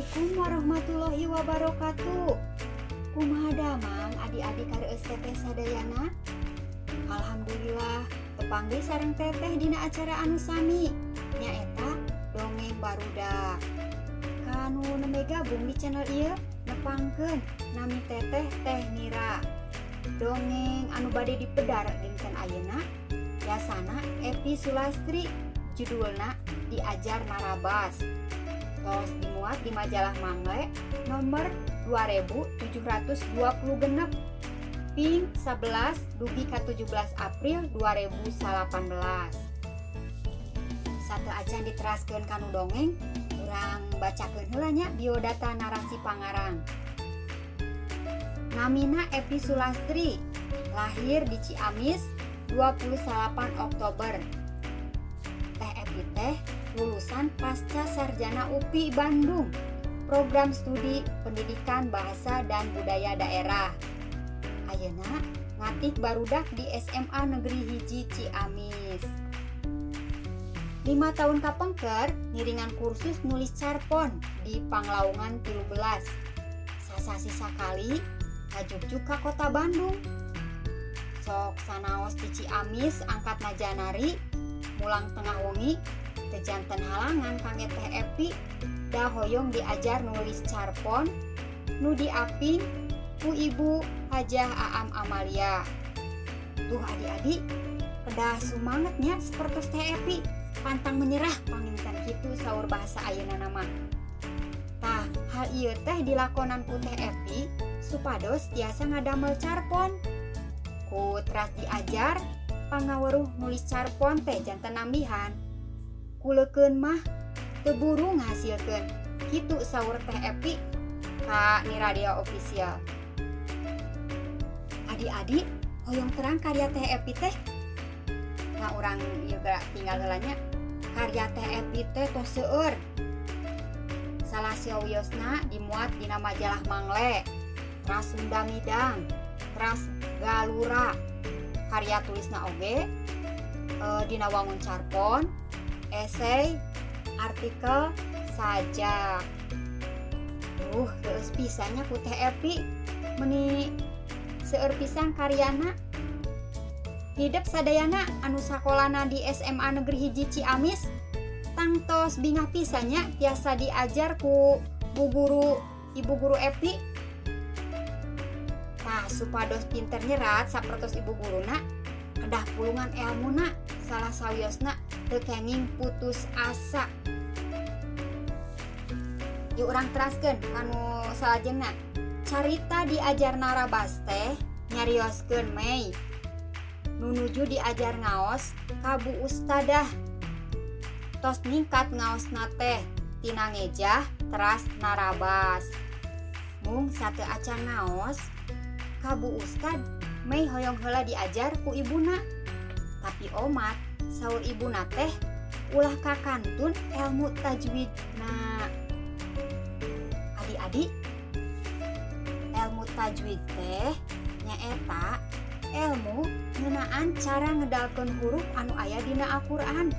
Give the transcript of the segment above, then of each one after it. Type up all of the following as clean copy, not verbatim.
Assalamualaikum warahmatullahi wabarakatuh. Kumaha damang, adik-adik kareueus teteh sadayana? Alhamdulillah, tepang deui sareng teteh dina acara anu sami, nyaeta Dongeng Barudak. Kanu nembe gabung di channel ieu, nepangkeun nami teteh Teh Nira. Dongeng anu bade dipedar dinten ayeuna yasana Epi Sulastri, judulna Diajar Narabas, tos dimuat di majalah Mangle nomor 2726 ping 11 dugi ka 17 April 2018. Sateuacan diteraskeun kanu dongeng, urang bacakeun heula nya biodata narasi pangarang. Namina Epi Sulastri, lahir di Ciamis 28 Oktober. Teh Epi teh lulusan Pasca Sarjana UPI Bandung, program studi Pendidikan Bahasa dan Budaya Daerah. Ayeuna ngatik barudak di SMA Negeri 1 Ciamis. 5 tahun kapengker ngiringan kursus nulis carpon di Panglaungan 13. Sasasi sakali ngajugjug ka kota Bandung. Sok sanaos di Ciamis angkatna janari, mulang tengah wengi, teu janten halangan kangge Teh Epi, da hoyong diajar nulis carpon nu diaping ku Ibu Hajah Aam Amalia. Tuh, adik-adik kedah sumanget nya seperti Teh Epi, pantang menyerah, panginten kitu saur bahasa ayeuna mah. Tah, hal ieu teh dilakonan ku Teh Epi supados tiasa ngadamel carpon. Ku teras diajar, pangaweruh nulis carpon teh janten nambihan. Kulekeun mah teu buru ngahasilkeun, kitu saur Teh Epi ka Niradia Official. Adik-adik hoyong terang karya Teh Epi teh? Nah, urang juga tingal heula nya. Karya Teh Epi teh tos seueur. Salah sawiosna dimuat dina majalah Mangle, Teras Sunda Midang, Teras Galura. Karya tulisna oge dina wangun carpon, esai, artikel, sajak. Reueus pisan nya ku Teh Epi, meni seueur pisan karyana. Hidep sadayana anu sakolana di SMA Negeri 1 Ciamis, tangtos bingah pisan nya tiasa diajar ku Bu Guru, Ibu Guru Epi. Tah, supados pinter nyerat sapertos ibu guruna, kedah pulungan elmuna, salah sawiosna teu kenging putus asa. Yuk, urang teraskeun kanu salajengna. Carita Diajar Narabas teh nyarioskeun Mei nu nuju diajar ngaos ka Bu Ustadah. Tos ningkat ngaosna teh tina ngejah teras narabas. Mung sateuacan ngaos ka Bu Ustad, Mei hoyong heula diajar ku ibuna. Tapi omat saur ibuna teh ulah kakantun ilmu tajwid. Nah, adik-adik, ilmu tajwid teh nyaeta ilmu ngeunaan cara ngedalkeun huruf anu aya dina Al-Qur'an.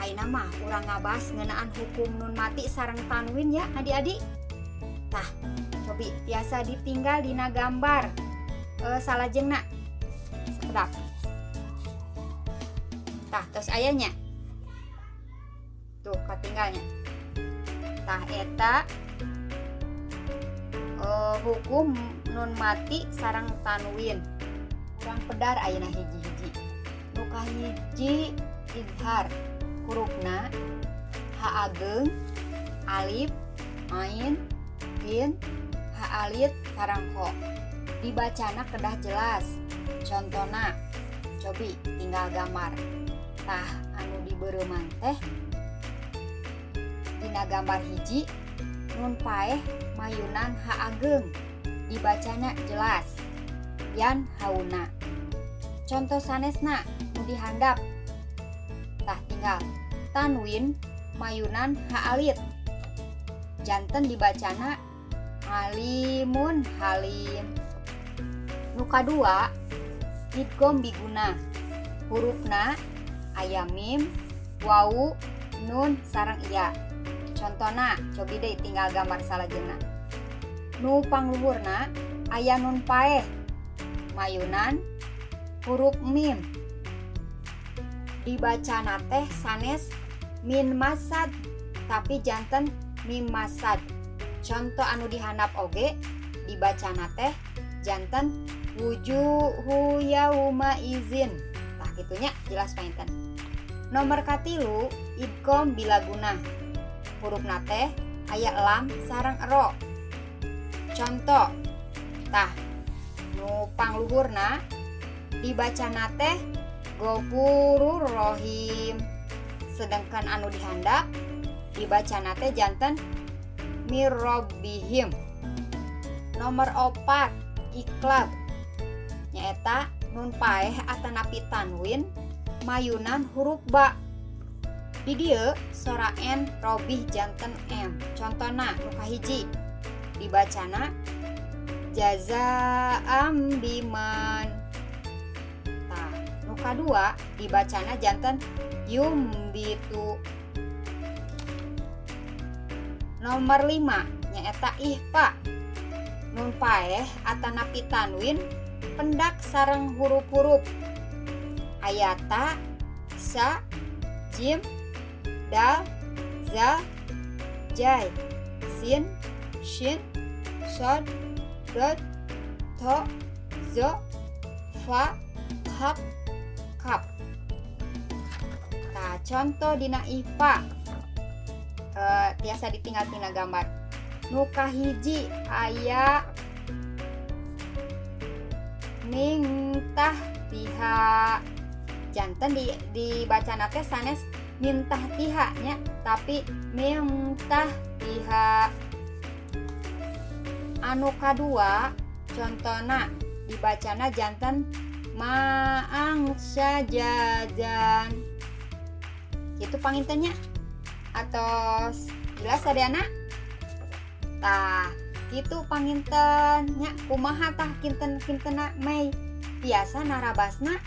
Ayeuna mah urang ngabahas ngeunaan hukum nun mati sareng tanwin ya, adik-adik. Tah, cobi tiasa ditinggal dina gambar salajengna. Sakedap. Tah, tos aya nya. Tuh, katinggal nya. Tah, eta hukum nun mati sareng tanwin. Urang pedar ayeuna hiji-hiji. Nu kahiji, izhar. Hurufna H ageng, alif, ain, sin, H alit sareng kho. Dibacana kedah jelas. Contona, cobi tingal gambar. Tah, anu dibeureuman teh dina gambar hiji, nun paeh mayunan H ageng, dibacana jelas yan hauna. Contoh sanesna nu dihandap. Tah, tingal tanwin mayunan H alit, janten dibacana alimun, halim. Nu kadua, idgham bigunnah. Hurufna aya mim, wau, nun sareng iya. Contona, cobi deui tinggal gambar salajengna. Nu pangluhurna aya nun paeh mayunan huruf mim, dibacana teh sanes min masad, tapi janten mim masad. Contoh anu dihandap oge dibacana teh janten wujuhu yauma izin. Tah, kitu nya, jelas panginten. Nomor 3, idgham bilagunnah. Hurufna teh aya lam sareng ro. Contoh tah, nu pangluhurna dibacana teh Gofurur Rohim, sedangkan anu dihandap dibacana teh janten mirrobbihim. Nomor 4, iqlab, nyaeta nun paeh atanapi tanwin mayunan huruf ba. Di dieu sora n robih janten m. Contona nu kahiji dibacana jazaam biman. Tah, nu kadua dibacana janten yumbitu. Nomor 5 nyaeta ikhfa, nun paeh atanapi tanwin pendak sareng huruf-huruf, aya ta, sa, jim, dal, zal, jai, sin, shin, shod, dod, to, zo, fa, kaf, kaf. Tah, contoh dina ikhfa tiasa ditinggal tina gambar. Nu kahiji aya min tahtiha, janten dibacana teh sanes mintah tiha nya, tapi mintahtiha. Anu kadua contona dibacana janten maang sajajan. Itu panginten nya, atos jelas sadayana. Tah, kitu panginten nya. Kumaha tah kinten-kintena, Mei biasa narabasna?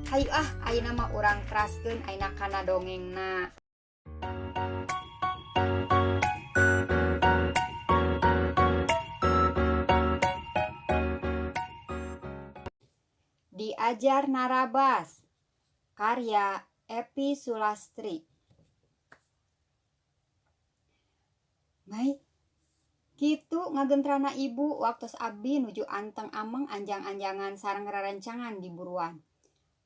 Hayu ah, ayeuna mah urang teraskeun ayeuna kana dongengna. Diajar Narabas karya Epi Sulastri. Mei, kitu ngagentrana ibu waktos abdi nuju anteng ameng anjang-anjangan sareng rerencangan di buruan.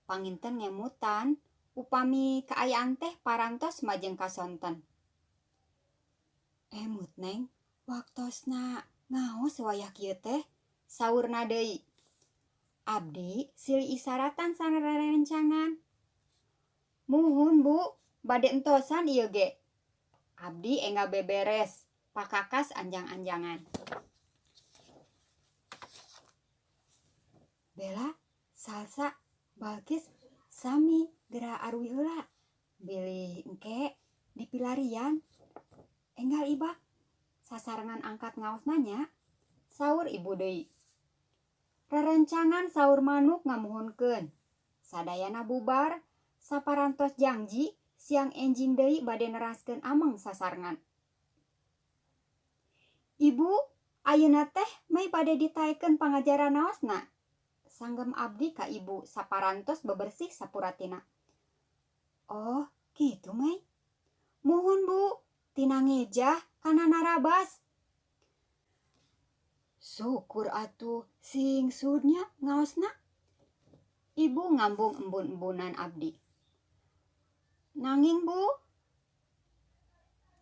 Panginten ngemutan upami kaayaan teh parantos majeng kasonten. "Emut, Neng, waktosna ngaos wayah kieu teh," saurna deui. Abdi silih isaratan sareng rerencangan. "Muhun, Bu, bade entosan ieu ge." Abdi enggal beberes pakakas anjang-anjangan. "Bella, Salsa, Balkis, sami geura aruih heula. Bilih engke dipilarian. Enggal ibak sasarengan angkat ngaosna nya," saur ibu deui. Rerencangan saur manuk ngamuhunkeun. Sadayana bubar saparantos jangji siang enjing deui bade neraskeun ameng sasarengan. "Ibu, ayeuna teh Mei bade ditaekeun pangajaran naosna?" sanggem abdi ka ibu saparantos bebersih sapuratina. "Oh, kitu, Mei. Muhun, Bu, tina ngejah kana narabas." "Syukur atuh sing suud nya ngaosna." Ibu ngambung embun-embunan abdi. "Nanging, Bu."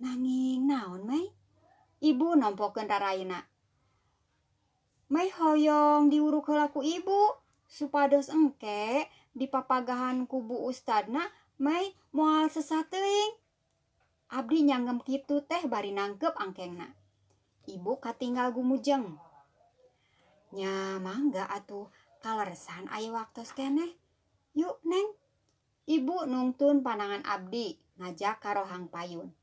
"Nanging naon, Mei?" Ibu nempokeun raraina. "Mei hoyong diwuruk heula ku ibu supados engke dipapagahan ku bu ustadna Mei moal sesat teuing." Abdi nyanggem kitu teh bari nangkep angkengna. Ibu katinggal gumujeng. "Nya mangga atuh, kaleresan aya waktos keneh. Yuk, Neng." Ibu nungtun panangan abdi ngajak ka rohang payun.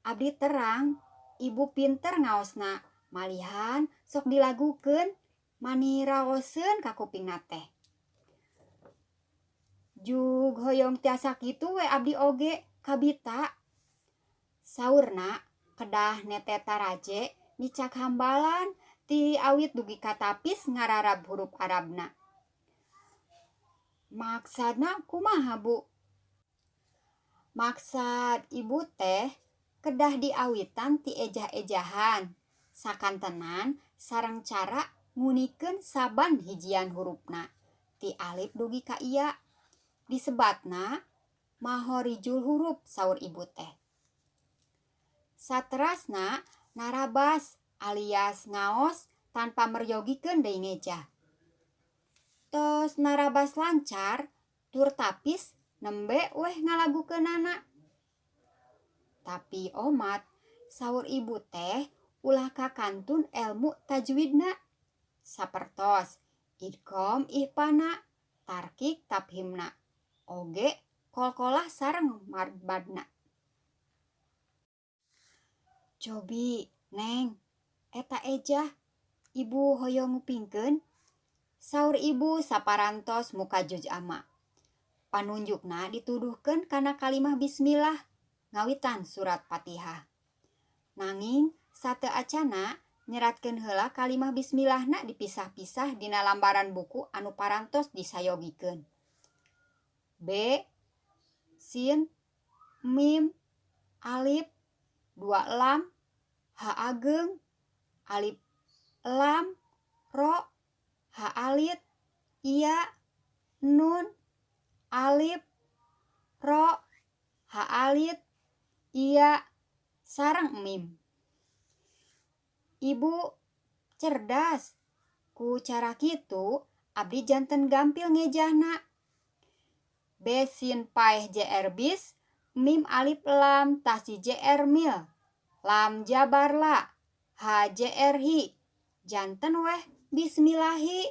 Abdi terang ibu pinter ngaosna, malihan sok dilagukeun mani raoseun ka kupingna teh. Jug hoyong tiasa kitu we abdi oge kabita. Saurna kedah nete taraje nicak hambalan ti awit dugi ka tapis ngararab hurup Arabna. Maksadna kumaha, Bu? Maksad ibu teh kedah diawitan ti ejah-ejahan sakantenan sareng cara ngunikeun saban hijian hurufna ti alif dugi ka iya. Disebatna mahorijul huruf, saur ibu teh. Saterasna narabas alias ngaos tanpa meryogikeun deui ngejah. Tos narabas lancar tur tapis, nembe weh ngalagukeunana. Tapi omat, saur ibu teh, ulah kakantun elmu tajwidna. Sapertos idgham ikhfana, tarqiq tafhimna, oge qalqalah sareng madna. Cobi, Neng, eta ejah ibu hoyong ngupingkeun, saur ibu saparantos muka juz amma. Panunjukna dituduhkeun kana kalimah bismillah ngawitan surat Fatihah. Nanging sateuacanna nyeratkeun heula kalimah bismillahna dipisah-pisah dina lambaran buku anu parantos disayogikeun. B sin mim alif dua lam ha ageng alif lam ro ha alit iya nun alif ro ha alit iya sareng mim. Ibu cerdas. Ku cara kitu abdi janten gampil ngejahna. B sin paeh JR bis, mim alif lam tasi JR mil, lam jabar la, H JR hi, janten weh bismillahi.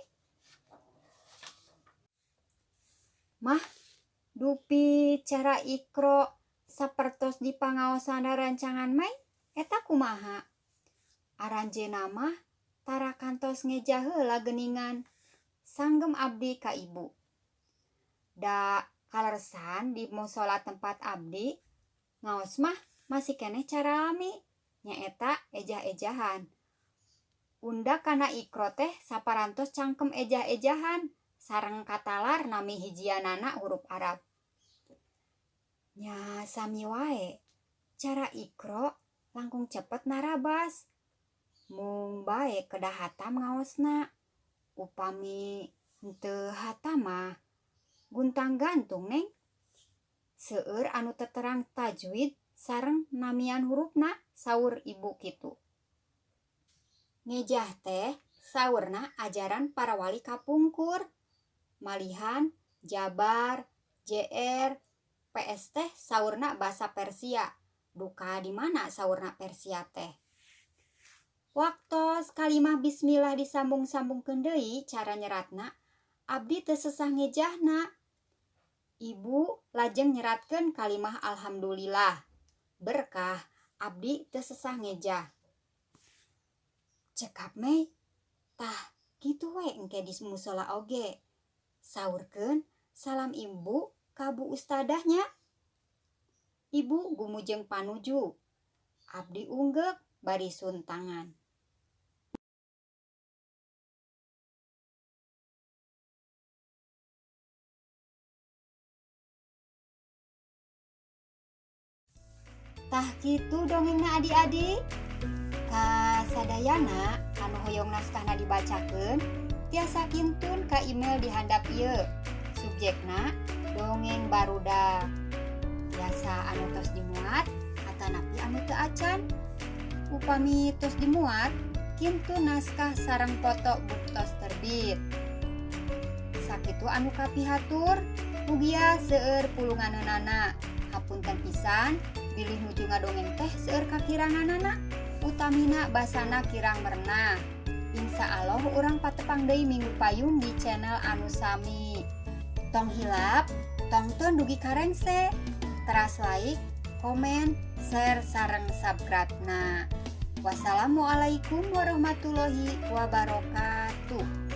Mah, dupi cara Iqro sapertos di pangaosan rerencangan Mai eta kumaha? Aranjeuna mah tara kantos ngejah heula geuningan, sanggem abdi ka ibu. Da kaleresan di musola tempat abdi ngaos mah masih keneh cara lami, nyaeta ejah-ejahan. Unda kana Iqro teh saparantos cangkem ejah-ejahan sareng katalar nami hijianana huruf Arab. Nya sami wae, cara Iqro langkung cepet narabas. Mung bae kedah hatam ngaosna. Upami henteu hatam mah guntang-gantung, Neng. Seueur anu teu terang tajwid sareng namian hurufna, saur ibu kitu. Ngejah teh saurna ajaran para wali kapungkur. Malihan jabar, JR, PS teh saurna basa Persia. Duka di mana saurna Persia teh. Waktos kalimah bismillah disambung-sambungkeun deui cara nyeratna, abdi teu sesah ngejahna. Ibu lajeng nyeratkeun kalimah alhamdulillah. Berkah abdi teu sesah ngejah. Cekap Mei, tah kitu we engke di musola oge. Saurkeun salam ibu ka bu ustadah nya. Ibu gumujeng panuju. Abdi unggeuk bari suntangan. Tah kitu dongengna, adik-adik. Ka sadayana anu hoyong naskahna dibacakeun tiasa kintun ka email di handap ieu. Subjekna dongeng barudak. Tiasa anu tos dimuat atanapi anu teu acan. Upami tos dimuat, kintun naskah sareng foto buktos terbit. Sakitu anu kapihatur, mugia seueur pulunganeunana. Hapunten pisan bilih nuju ngadongeng teh seueur kakiranganana, utamina basana kirang merenah. Insya Allah urang patepang deui minggu payun di channel anu sami. Tong hilap, tongton dugi ka rengse. Teras like, komen, share sareng subscribe na. Wassalamualaikum warahmatullahi wabarakatuh.